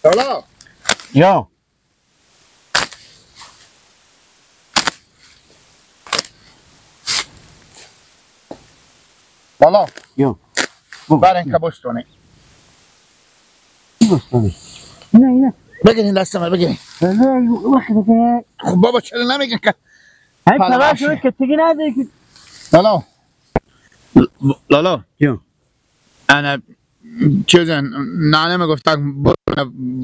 لالا یا لالا یا برین که بستونه بستونه. نه نه بگیرین دست من بگیرین. خب بابا چرا نمیگین که هی پلاش شده که تیگه نداری که. لالا لالا یا انا چیزن نانه میگفتم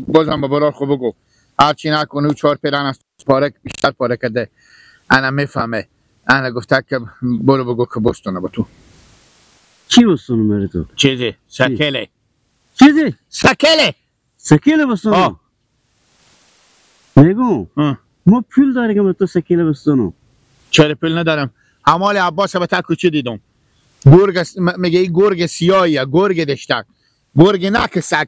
بازم به برار خو بگو هرچی نکنه او 4 پیرن از پاره بیشتر پاره کرده. انا میفهمه. انا گفته که برو بگو که بستونه با تو. چی بستونه برای تو؟ چیزی سکله. چیزی؟ سکله. سکله بستونه؟ میگم ما پول داری که تو سکله بستونم. چرا پول ندارم؟ همال عباس به تا کوچه دیدم. گرگ میگه این گرگ سیاهیه، گرگ دشتک. گرگ نه که سگ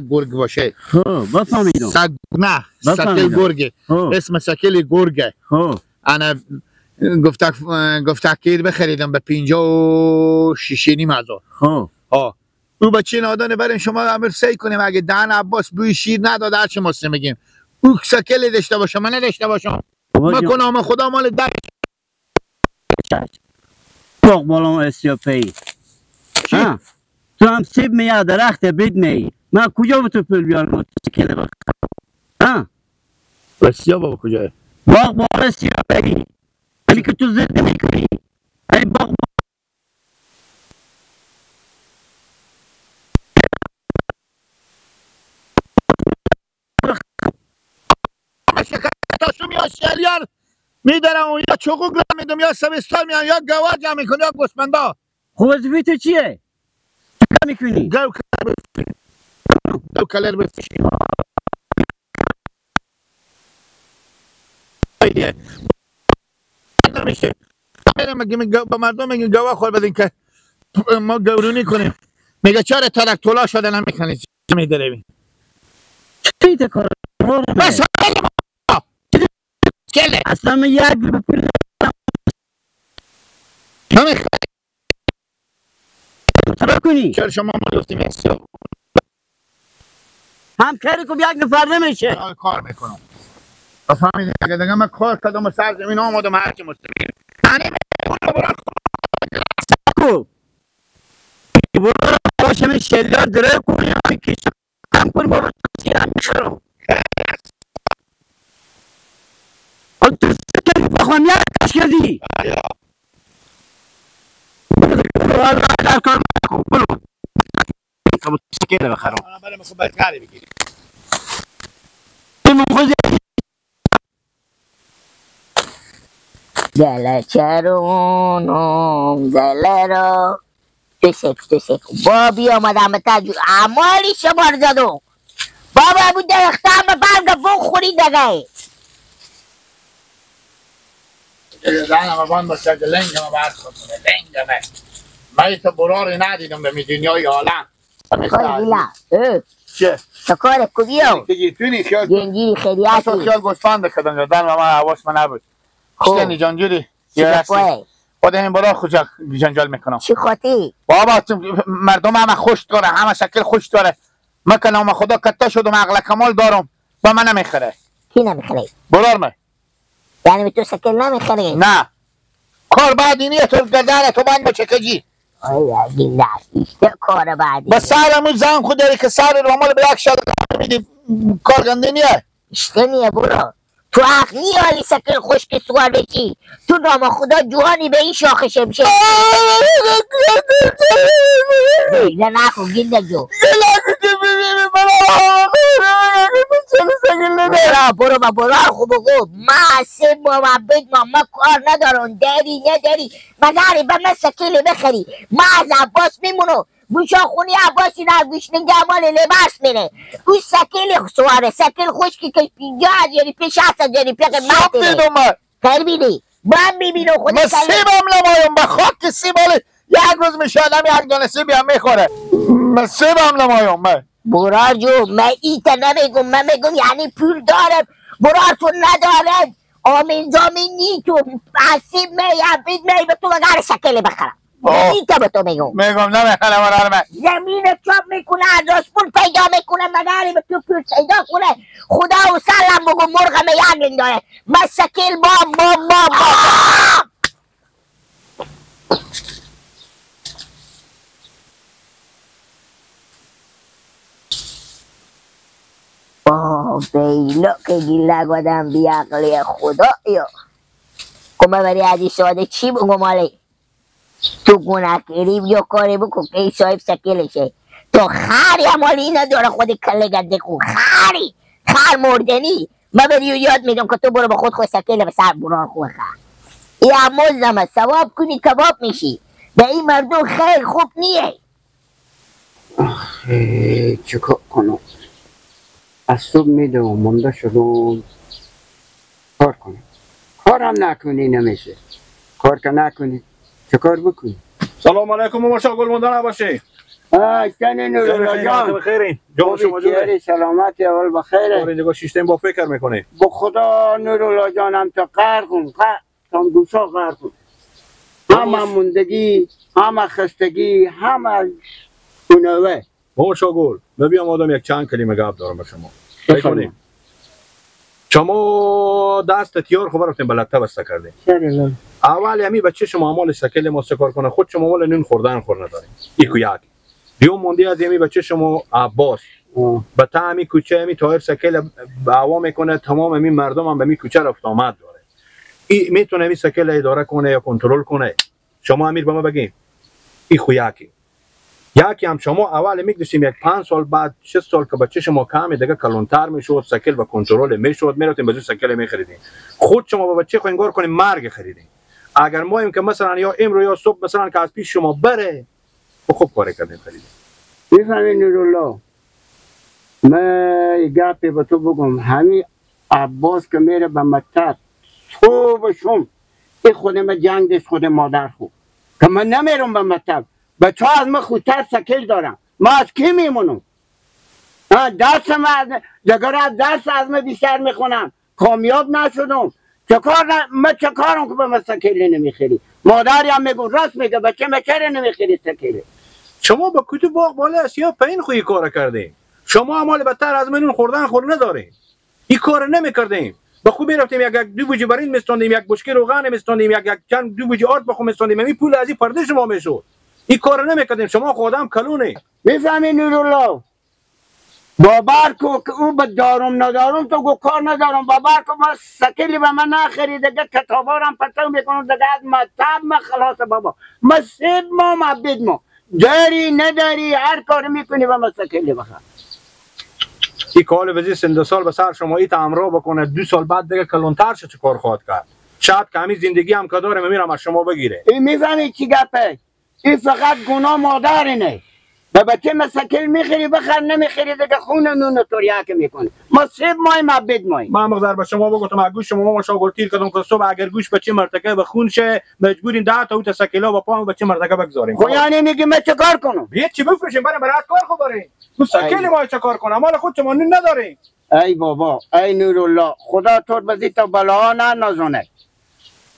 گرگ باشه. خب بفهمیدم. سگ نه، سکل گرگه. اسم سکل گرگه. خب انا گفته که بخریدم به 56.5 هزار. خب ها او بچه نادانه بریم شما امر سعی کنیم اگه دهن عباس بوی شیر نداد هرچی ماست میگیم. او سکل داشته باشه من نداشته باشم. ما کنم خدا مال در باغ بالام اسیاپی. تو هم سیب می درخت بید می. من کجا به تو پول بیارم تو سکل بخرم؟ ها اسیا بابا کجاه؟ باغ بالا اسیاپی. یعنی که تو زنده میکنی. ای باغ تاشو یا شلیار میدارم یا چوقو گرم میدم یا سبستان میام یا گوار جمع میکنم یا گوسفندا. خب وظیفه تو چیه؟ چیکار میکنی؟ گو کلر بفشی. نمیشه. با مردم میگن گواه خور بدین که ما گورونی کنیم. میگه چرا ترک تولا شده نمیکنی میدروی؟ چی کار؟ بس کله اصلا من یک پول نمیخوای چرا کنی؟ چرا شما ما گفتیم هم کاری کن یک نفر نمیشه. کار میکنم. بفهمیدین اگه دیگه من کار کردم و سر زمین آمدم هرچی مستقیم. کو برو باشم شلیار دره کنی کم کن بابا سیرم میخرم. تو سکل بخوام یک کش کردی. در کار مکن برو سکل بخرم. من میخوام بزغری بگیریم. زله چرونم زله رو دو سک بابی آمدم به تجور اعمالی شمار زدم بابا ابو درختم به برگ فون خوری دگه زنم بان باشه که لنگم برد کنه لنگمه من تو براری ندیدم به دنیای عالم. چه؟ چکار کبیو؟ خیال جنگیری خیریتی خیال گوسفند کردم دن و من حواس من نبود. چه جانجوری؟ خود این برا خود جنجال میکنم. چی خاطی؟ بابا مردم همه خوش داره، همه شکل خوش داره. من که نام خدا کته شدم عقل کمال دارم با من نمیخره. کی نمیخره؟ برار من. یعنی تو شکل نمیخری؟ نه. کار بعد اینیه تو گردن تو بند باشه کجی. آیا نه ایشته کار بعدی. با سرمون زن خود داری که سر رو مال به یک شد میدی کار گنده نیه. ایشته نیه برو. تو عقلی حالی سکل خشک سوار بشی تو نام خدا جوانی به این شاخه شمشه. نه نکن گینده جو برو با برو خوب بگو ما سه با بید ما کار ندارم داری نداری مگری به من سکیل بخری ما از عباس میمونو بوشا خونی عباسی نه گوش نگه مال لباس میره او سکیل سواره سکیل خشکی که 50 هزاری پی 60 هزاری پی قیمت دیدم خیر بیدی من میبینم خود من سیبم نمایم به خاک سیبال یک روز میشه آدم یک دانه سیبی هم میخوره. من سیبم نمایم من برار جو من ایتا نمیگم من میگم یعنی پول دارم برار تو ندارم آمین زامین نی تو سیب می بید می به تو بگر سکیل بخرم. این که به تو میگم میگم نمیخرم برار من زمین چاپ میکنه از آسمون پیدا میکنه مگری به تو پول پیدا کنه خدا و سلام بگو مرغ می داره من سکیل بام بام بام بام. آه بیلا که گیله گدم بیعقلی خدا یا کمه بری از ساده چی بگم مالی تو گناه کردی یا کاری بکن که این صاحب سکیلشه تو خری مالی نداره خود کله گنده کن خری خر مردنی من بری یاد میدم که تو برو به خود خود سکیل به سر برار خود خر این اموزمه ثواب کنی کباب میشی به این مردم خیر خوب نیه. آخه چیکار کنم از صبح میدوم مونده شدم کار کنم کارم نکنی نمیشه کار که نکنی چه کار بکنی؟ سلام علیکم ماما شاه گل مونده نباشی. کنی نورالله جان بخیرین جان شما جوره سلامتی اول بخیره. آره نگاه شیشتیم با فکر میکنی با خدا نورالله جانم تا غرقم تا گوشا غرقم همه موندگی همه خستگی همه گناهه. ماما شاه گل من بیام آدم یک چند کلمه گپ دارم به شما. بکنیم شما دست تیار خبر رفتیم بلدته بسته کردیم. اول همی بچه شما مال سکل ما سکار کنه خود شما مال نون خوردن خور نداریم ایکو یک دیوم موندی از همی بچه شما عباس به تا همی کوچه همی تایر سکل هوا میکنه تمام همی مردم هم به می کوچه رفت آمد داره ای میتونه همی سکل اداره کنه یا کنترل کنه. شما امیر به ما بگین ای خو یکی یکی هم شما اول میگذاشتیم یک 5 سال بعد 6 سال که بچه شما کم دیگه کلونتر میشد سکل و کنترل میشد میرفتیم بازی سکل میخریدیم. خود شما با بچه خو انگار کنیم مرگ خریدیم. اگر ما ایم که مثلا یا امرو یا صبح مثلا که از پیش شما بره خوب کار کردیم خریدیم. میفهمی نورالله من گپی به تو بگم همین عباس که میره به مکتب صبح شم این خود من جنگ دست خود مادر خود که من نمیرم به مکتب بچه ها از من خودتر سکل دارم ما از کی میمونم؟ درس من دگر از درس از من بیشتر میخونم کامیاب نشدم چه کار من چه کارم که به من سکلی نمیخری؟ مادری هم میگم راست میگه بچه من چرا نمیخری سکلی؟ شما با کدو باغ بالا است یا پایین خوی کار کردیم؟ شما مال بدتر از من خوردن خور نداریم این کار نمیکردیم با خوب میرفتیم یک دو بوجی برین میستاندیم یک بشکه روغن میستاندیم یک چند دو بوجی آرد بخو میستاندیم همین پول از این پرده شما میشد. این کار نمیکردیم. شما خودم کلونه میفهمی نورالله باور کو که او به دارم ندارم تو گو کار ندارم باور کو من سکلی به من نخری دیگه کتابا رو هم پرتو میکنم دیگه از مطب من خلاص بابا من سیب ما مبید ما داری نداری هر کار میکنی به من سکلی بخر. این کال وزیر سه سال به سر شما ایت امرا بکنه 2 سال بعد دیگه کلونتر شه چه کار خواهد کرد؟ شاید که همین زندگی هم که داره میرم از شما بگیره. این میفهمی چی گپه؟ این فقط گناه مادر اینه به بچه مسکل میخری بخر نمیخری دیگه خون نون توریاک میکنه. ما سیب مای ما بید مای. من مقدار به شما بگم اگه گوش شما ما شاگرد تیر کردم که صبح اگر گوش بچه مرتکه به خون شه مجبوریم 10 تا سکلا با پام بچه مرتکه بگذاریم. خب یعنی میگی من چه کار کنم؟ یه چی بفروشیم برای برات کار خو بریم. تو سکل ما چه کار کنم؟ مال خود شما نون نداریم. ای بابا ای نورالله خدا تو بزی تا بلا نه نزونه.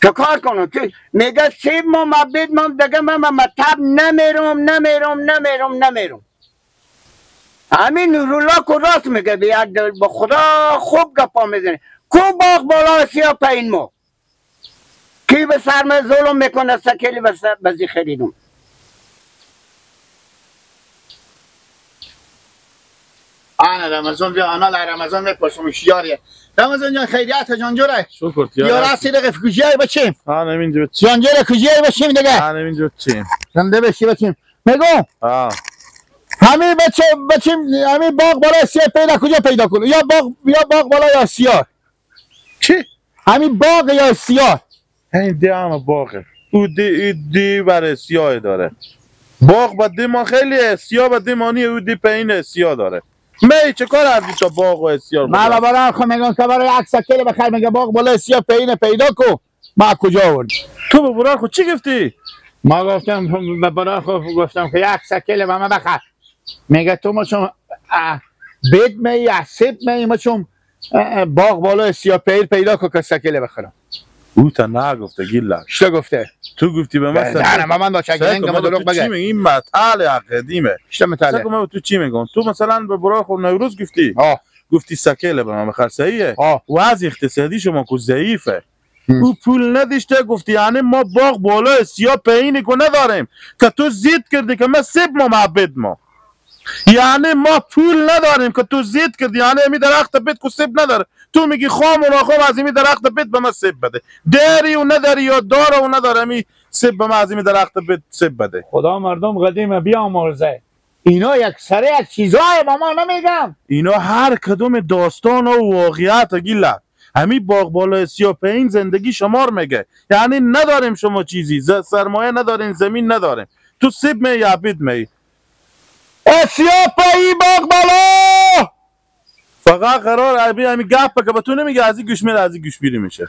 چه کار کنم؟ میگه سیب ما مبید ما دیگه من مطب نمیرم نمیرم نمیرم نمیرم. همین نورالله که راست میگه بیاد به خدا خوب گپا میزنه. کو باغ بالا سیا پایین ما کی به سر من ظلم میکنه سکلی بزی خریدم. انا رمضان بیا انا رمضان میپرسم یاریه رمضان جان خیریت جان جوره شکر یار هستی دیگه کجایی بچیم انا اینجا بچیم جان جوره کجایی بچیم دیگه انا اینجا بچیم زنده بشی بچیم میگم همین بچه بچیم همین باغ بالا سیاه پیدا کجا پیدا کنه یا باغ یا باغ بالا یا سیاه چی همین باغ یا سیاه همین دی هم باغه او دی دی برای سیاه داره باغ با دی ما خیلی سیاه با دی مانی او دی پایین سیاه داره می چه کار هردی تا باغ و سیاه من برای خو میگم که برای عکس کلی بخیر میگه باغ بالا سیاه پایین پیدا کو ما کجا آورد تو به برار خو چی گفتی ما گفتم به برار خو گفتم که یک سکل به من بخر میگه تو ما چون بید می عصب می ما چون باغ بالا سیاه پیر پیدا کو که سکل بخرم. او تا نگفته گیلا. چه گفته؟ تو گفتی به من نه نه من با چگنگ ما دروغ بگه. چی میگی؟ این مطال قدیمه. چه مطاله؟ من تو چی میگم؟ تو مثلا به برای خود نوروز گفتی. گفتی سکیل به من بخر صحیحه. وضع اقتصادی شما کو ضعیفه. او پول نداشته گفتی یعنی ما باغ بالای سیاه پایینی کو نداریم که تو زید کردی که ما سیب ما معبد ما. یعنی ما پول نداریم که تو زید کردی یعنی می درخت بید کو سیب نداره. تو میگی خام و ناخام از این درخت بید به ما سیب بده. داری و نداری یا داره و نداره می سیب به ما از این درخت بید سیب بده. خدا مردم قدیم بیامرزه. اینا یک سره یک چیزای ماما نمیگم. اینا هر کدوم داستان و واقعیت گیلا. همین باغ بالای سیاه پایین زندگی شمار میگه. یعنی نداریم شما چیزی، سرمایه نداریم، زمین نداریم. تو سیب می یا بید می. سیاه پایین باغ بالا. فقط قرار ابی همین گپ که به تو نمیگه از این گوش میره از این گوش بیری میشه.